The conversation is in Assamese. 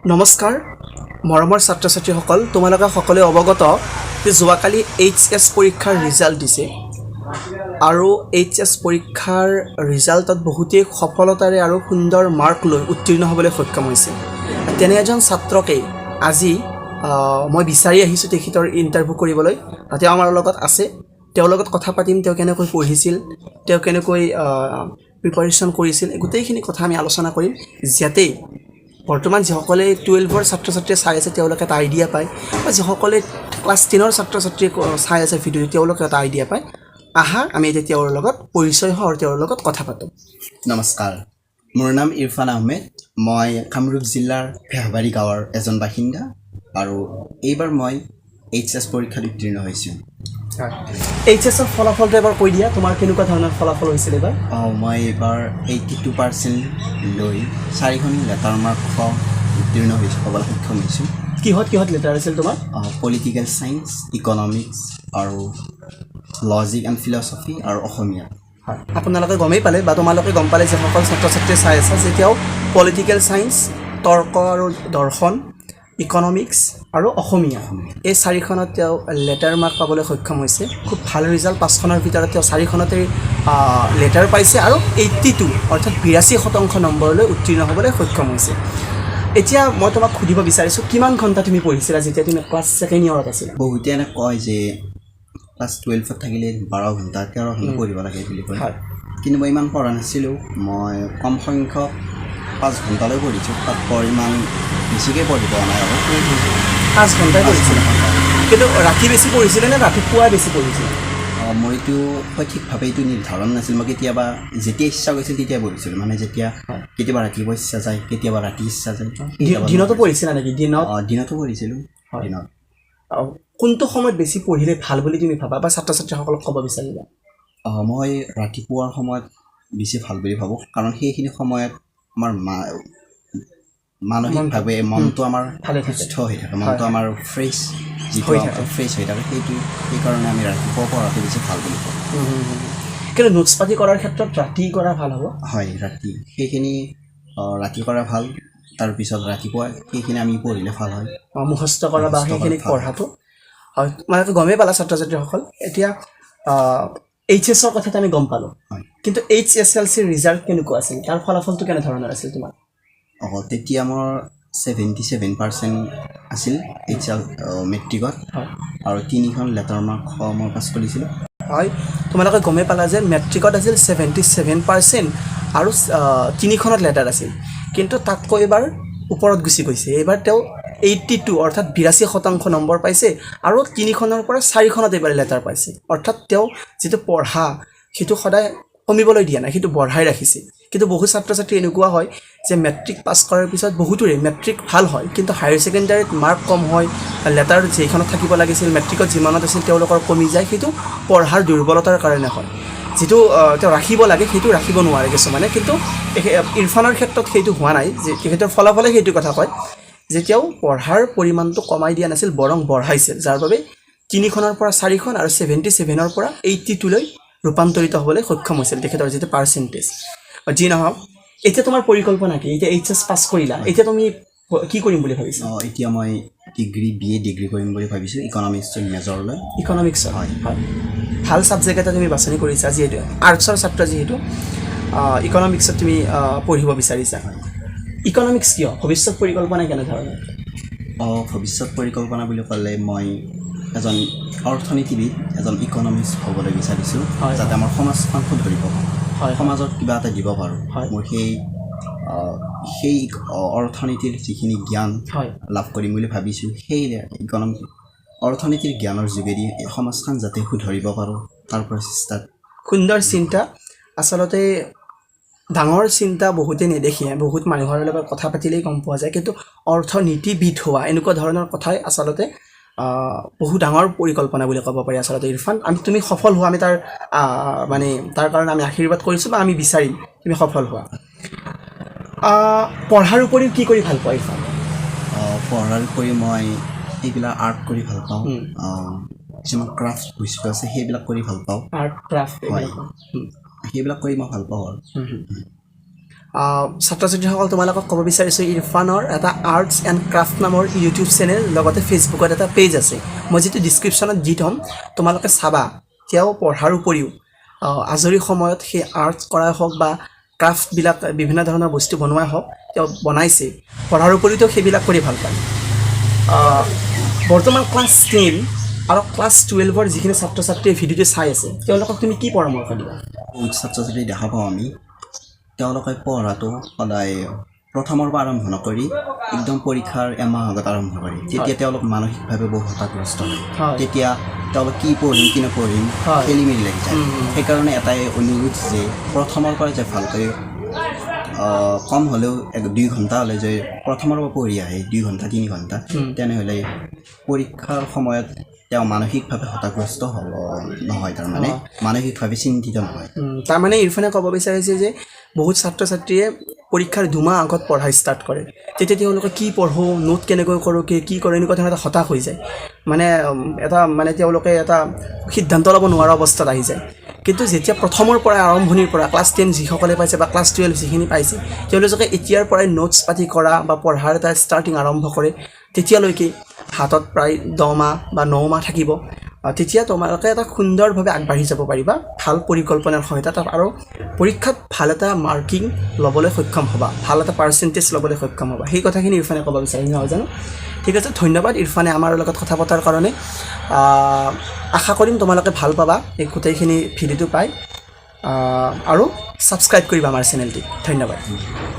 নমস্কাৰ মৰমৰ ছাত্ৰ ছাত্ৰীসকল, তোমালোকে সকলোৱে অৱগত যে যোৱাকালি এইচ এছ পৰীক্ষাৰ ৰিজাল্ট দিছে আৰু এইচ এছ পৰীক্ষাৰ ৰিজাল্টত বহুতেই সফলতাৰে আৰু সুন্দৰ মাৰ্ক লৈ উত্তীৰ্ণ হ'বলৈ সক্ষম হৈছে। তেনে এজন ছাত্ৰকেই আজি মই বিচাৰি আহিছোঁ তেখেতৰ ইণ্টাৰভিউ কৰিবলৈ। তেওঁ আমাৰ লগত আছে। তেওঁৰ লগত কথা পাতিম। তেওঁ কেনেকৈ পঢ়িছিল, তেওঁ কেনেকৈ প্ৰিপাৰেশ্যন কৰিছিল, গোটেইখিনি কথা আমি আলোচনা কৰিম, যাতে বৰ্তমান যিসকলে 12ৰ ছাত্ৰ ছাত্ৰীয়ে চাই আছে, তেওঁলোকে এটা আইডিয়া পায় বা যিসকলে ক্লাছ 10ৰ ছাত্ৰ ছাত্ৰীয়ে চাই আছে ভিডিঅ'টো, তেওঁলোকে এটা আইডিয়া পায়। আহা, আমি এতিয়া তেওঁৰ লগত পৰিচয় হওঁ আৰু তেওঁৰ লগত কথা পাতোঁ। নমস্কাৰ, মোৰ নাম ইৰফান আহমেদ। মই কামৰূপ জিলাৰ ভেহবাৰী গাঁৱৰ এজন বাসিন্দা আৰু এইবাৰ মই এইচ এছ পৰীক্ষাত উত্তীৰ্ণ হৈছোঁ। এইচ এছৰ ফলাফলটো এবাৰ কৈ দিয়া, তোমাৰ কেনেকুৱা ধৰণৰ ফলাফল হৈছিল এইবাৰ? অঁ, মই এইবাৰ 82% লৈ চাৰিখন লেটাৰ মাৰ্কসহ উত্তীৰ্ণ হৈছোঁ, হ'বলৈ সক্ষম হৈছোঁ। কিহত কিহত লেটাৰ আছিল তোমাৰ? পলিটিকেল ছায়েন্স, ইকনমিক্স আৰু লজিক এণ্ড ফিলচফি আৰু অসমীয়া। হয়, আপোনালোকে গমেই পালে বা তোমালোকে গম পালে, যিসকল ছাত্ৰ ছাত্ৰীয়ে চাই আছা, যে তেওঁ পলিটিকেল ছায়েন্স, তৰ্ক আৰু দৰ্শন, ইকনমিক্স আৰু অসমীয়া, এই চাৰিখনত তেওঁ লেটাৰ মাৰ্ক পাবলৈ সক্ষম হৈছে। খুব ভাল ৰিজাল্ট। পাঁচখনৰ ভিতৰত তেওঁ চাৰিখনতেই লেটাৰ পাইছে আৰু 82, অৰ্থাৎ 82% নম্বৰলৈ উত্তীৰ্ণ হ'বলৈ সক্ষম হৈছে। এতিয়া মই তোমাক সুধিব বিচাৰিছোঁ, কিমান ঘণ্টা তুমি পঢ়িছিলা যেতিয়া তুমি ক্লাছ ছেকেণ্ড ইয়েৰত আছিলা? বহুতে এনে কয় যে ক্লাছ 12ত থাকিলে 12 ঘণ্টা, 13 ঘণ্টা পঢ়িব লাগে বুলি কয়। কিন্তু মই ইমান পঢ়া নাছিলোঁ। মই কম সংখ্যক 5 ঘণ্টালৈ পঢ়িছোঁ। তাতকৈ ইমান বেছিকৈ পঢ়ি পোৱা নাই আৰু। 5 ঘণ্টাই পঢ়িছিলা, কিন্তু ৰাতি বেছি পঢ়িছিলে নে ৰাতিপুৱাই বেছি পঢ়িছিলে? মই এইটো সঠিকভাৱে এইটো নিৰ্ধাৰণ নাছিল। মই কেতিয়াবা যেতিয়া ইচ্ছা গৈছিল তেতিয়া পঢ়িছিলোঁ। মানে যেতিয়া কেতিয়াবা ৰাতিপুৱা ইচ্ছা যায়, কেতিয়াবা ৰাতি ইচ্ছা যায়, কেতিয়াবা। দিনতো পঢ়িছিলা নেকি দিনত? অঁ, দিনতো পঢ়িছিলোঁ। দিনত। কোনটো সময়ত বেছি পঢ়িলে ভাল বুলি তুমি ভাবা বা ছাত্ৰ ছাত্ৰীসকলক ক'ব বিচাৰিবা? অঁ, মই ৰাতিপুৱাৰ সময়ত বেছি ভাল বুলি ভাবোঁ, কাৰণ সেইখিনি সময়ত আমাৰ মানসিকভাৱে মনটো আমাৰ ভালে থাকে। সুস্থ হৈ থাকে, মনটো আমাৰ ফ্ৰেছ যিটো হৈ থাকে। ফ্ৰেছ হৈ থাকে। সেইকাৰণে আমি ৰাতিপুৱা পঢ়াটো বেছি ভাল বুলি কওঁ। কিন্তু নোটছ পাতি কৰাৰ ক্ষেত্ৰত ৰাতি কৰা ভাল হ'ব? হয়, ৰাতি সেইখিনি ৰাতি কৰা ভাল। তাৰপিছত ৰাতিপুৱা সেইখিনি আমি পঢ়িলে ভাল হয়। মুখস্থ কৰা বা মুখস্থ কৰা সেইখিনি ভাল। পঢ়াটো হয়। তোমালোকে গমেই পালা ছাত্ৰ ছাত্ৰীসকল, এতিয়া এইচ এছৰ কথাটো আমি গম পালোঁ। কিন্তু এইচ এছ এল চিৰ ৰিজাল্ট কেনেকুৱা আছিল? তাৰ ফলাফলটো কেনেধৰণৰ আছিল তোমাৰ? অঁ, তেতিয়া মোৰ 77% আছিল এইচ এল মেট্ৰিকত আৰু তিনিখন লেটাৰ মাৰ্ক মই পাছ কৰিছিলোঁ। হয়, তোমালোকে গমেই পালা যে মেট্ৰিকত আছিল 77% আৰু তিনিখনত লেটাৰ আছিল। কিন্তু তাতকৈ এইবাৰ ওপৰত গুচি গৈছে। এইবাৰ তেওঁ 82, অৰ্থাৎ 82% নম্বৰ পাইছে আৰু তিনিখনৰ পৰা চাৰিখনত এইবাৰ লেটাৰ পাইছে। অৰ্থাৎ তেওঁ যিটো পঢ়া, সেইটো সদায় কমিবলৈ দিয়া নাই, সেইটো বঢ়াই ৰাখিছে। কিন্তু বহু ছাত্ৰ ছাত্ৰী এনেকুৱা হয় যে মেট্ৰিক পাছ কৰাৰ পিছত বহুতৰে মেট্ৰিক ভাল হয়, কিন্তু হায়াৰ ছেকেণ্ডাৰীত মাৰ্ক কম হয়। লেটাৰ যিখনত থাকিব লাগিছিল, মেট্ৰিকত যিমানত আছিল, তেওঁলোকৰ কমি যায়। সেইটো পঢ়াৰ দুৰ্বলতাৰ কাৰণে হয়। যিটো তেওঁ ৰাখিব লাগে, সেইটো ৰাখিব নোৱাৰে কিছুমানে। কিন্তু ইৰফানৰ ক্ষেত্ৰত সেইটো হোৱা নাই, যে তেখেতৰ ফলাফলে সেইটো কথা কয় যে তেওঁ পঢ়াৰ পৰিমাণটো কমাই দিয়া নাছিল, বৰং বঢ়াইছিল, যাৰ বাবে তিনিখনৰ পৰা চাৰিখন আৰু 77ৰ পৰা 82লৈ ৰূপান্তৰিত হ'বলৈ সক্ষম হৈছিল তেখেতৰ যিটো পাৰ্চেণ্টেজ। যি নহওক, এতিয়া তোমাৰ পৰিকল্পনা কি? এতিয়া এইচ এছ পাছ কৰিলা, এতিয়া তুমি কি কৰিম বুলি ভাবিছা? অঁ, এতিয়া মই ডিগ্ৰী, বি এ ডিগ্ৰী কৰিম বুলি ভাবিছোঁ, ইকনমিক্সত মেজৰ লৈ। ইকনমিক্সত? হয়। হয়, ভাল ছাবজেক্ট এটা তুমি বাছনি কৰিছা, যিহেতু আৰ্টছৰ ছাত্ৰ, যিহেতু ইকনমিক্সত তুমি পঢ়িব বিচাৰিছা। ইকনমিক্স কিয়? ভৱিষ্যত পৰিকল্পনা কেনেধৰণৰ? অঁ, ভৱিষ্যত পৰিকল্পনা বুলি ক'লে মই এজন অৰ্থনীতিবিদ, এজন ইকনমিষ্ট হ'বলৈ বিচাৰিছোঁ, যাতে আমাৰ সমাজখন শুধৰিব পাৰোঁ, সমাজত কিবা এটা দিব পাৰোঁ। মোৰ সেই অৰ্থনীতিৰ যিখিনি জ্ঞান লাভ কৰিম বুলি ভাবিছোঁ, সেই ইকনমি অৰ্থনীতিৰ জ্ঞানৰ যোগেদি এই সমাজখন যাতে শুধৰিব পাৰোঁ, তাৰ প্ৰচেষ্টাত। সুন্দৰ চিন্তা। আচলতে ডাঙৰ চিন্তা বহুতে নেদেখে, বহুত মানুহৰ লগত কথা পাতিলেই গম পোৱা যায়। কিন্তু অৰ্থনীতিবিদ হোৱা এনেকুৱা ধৰণৰ কথাই আচলতে বহু ডাঙৰ পৰিকল্পনা বুলি ক'ব পাৰি। আচলতে ইৰফান, আমি তুমি সফল হোৱা, আমি তাৰ মানে তাৰ কাৰণে আমি আশীৰ্বাদ কৰিছোঁ বা আমি বিচাৰিম তুমি সফল হোৱা। পঢ়াৰ উপৰিও কি কৰি ভাল পোৱা, ইৰফান? পঢ়াৰ উপৰি মই এইবিলাক আৰ্ট কৰি ভাল পাওঁ। কিছুমান ক্ৰাফ্ট বস্তু আছে, সেইবিলাক কৰি ভাল পাওঁ। আৰ্ট, ক্ৰাফ্ট হয়। এইবিলাক। সেইবিলাক কৰি মই ভাল পাওঁ আৰু। হুম, হুম। ছাত্ৰ ছাত্ৰীসকল, তোমালোকক ক'ব বিচাৰিছোঁ, ইৰফানৰ এটা আৰ্টছ এণ্ড ক্ৰাফ্ট নামৰ ইউটিউব চেনেল, লগতে ফেচবুকত এটা পেজ আছে। মই যিটো ডিছক্ৰিপশ্যনত দি থ'ম, তোমালোকে চাবা। তেওঁ পঢ়াৰ উপৰিও আজৰি সময়ত সেই আৰ্টছ কৰাই হওক বা ক্ৰাফ্টবিলাক, বিভিন্ন ধৰণৰ বস্তু বনোৱাই হওক, তেওঁ বনাইছে। পঢ়াৰ উপৰিও তেওঁ সেইবিলাক কৰি ভাল পায়। বৰ্তমান ক্লাছ 10 আৰু ক্লাছ 12ৰ যিখিনি ছাত্ৰ ছাত্ৰীয়ে ভিডিঅ'টো চাই আছে, তেওঁলোকক তুমি কি পৰামৰ্শ দিবা? বহুত ছাত্ৰ ছাত্ৰী দেখা পাওঁ আমি, তেওঁলোকে পঢ়াটো সদায় প্ৰথমৰ পৰা আৰম্ভ নকৰি একদম পৰীক্ষাৰ এমাহ আগত আৰম্ভ কৰে। তেতিয়া তেওঁলোক মানসিকভাৱে বহুত হতাশগ্ৰস্ত হয়। তেতিয়া তেওঁলোক কি পঢ়িম, কি নপঢ়িম, খেলি মেলি লাগি যায়। সেইকাৰণে এটাই অনুৰোধ যে প্ৰথমৰ পৰা যে ভালকৈ কম হ'লেও 1-2 ঘণ্টা হ'লে যে প্ৰথমৰ পৰা পঢ়ি আহে, 2 ঘণ্টা, 3 ঘণ্টা, তেনেহ'লে পৰীক্ষাৰ সময়ত তেওঁ মানসিকভাৱে হতাশগ্ৰস্ত হ'ব নহয়, তাৰমানে মানসিকভাৱে চিন্তিত নহয়। তাৰমানে ইৰফানে ক'ব বিচাৰিছে যে বহুত ছাত্ৰ ছাত্ৰীয়ে পৰীক্ষাৰ 2 মাহ আগত পঢ়া ষ্টাৰ্ট কৰে। তেতিয়া তেওঁলোকে কি পঢ়োঁ, নোট কেনেকৈ কৰোঁ, কি কি কৰোঁ, এনেকুৱা ধৰণৰ এটা হতাশ হৈ যায়। মানে এটা মানে তেওঁলোকে এটা সিদ্ধান্ত ল'ব নোৱাৰা অৱস্থাত আহি যায়। কিন্তু যেতিয়া প্ৰথমৰ পৰাই, আৰম্ভণিৰ পৰা ক্লাছ 10 যিসকলে পাইছে বা ক্লাছ 12 যিখিনি পাইছে, তেওঁলোকে এতিয়াৰ পৰাই নোটছ পাতি কৰা বা পঢ়াৰ এটা ষ্টাৰ্টিং আৰম্ভ কৰে, তেতিয়ালৈকে হাতত প্ৰায় 10 মাহ বা 9 মাহ থাকিব। তেতিয়া তোমালোকে এটা সুন্দৰভাৱে আগবাঢ়ি যাব পাৰিবা ভাল পৰিকল্পনাৰ সহায়তাত আৰু পৰীক্ষাত ভাল এটা মাৰ্কিং ল'বলৈ সক্ষম হ'বা, ভাল এটা পাৰ্চেণ্টেজ ল'বলৈ সক্ষম হ'বা। সেই কথাখিনি ইৰফানে ক'ব বিচাৰিম, নহয় জানো? ঠিক আছে, ধন্যবাদ ইৰফানে আমাৰ লগত কথা পতাৰ কাৰণে। আশা কৰিম তোমালোকে ভাল পাবা এই গোটেইখিনি ভিডিঅ'টো পাই আৰু ছাবস্ক্ৰাইব কৰিবা আমাৰ চেনেলটি। ধন্যবাদ।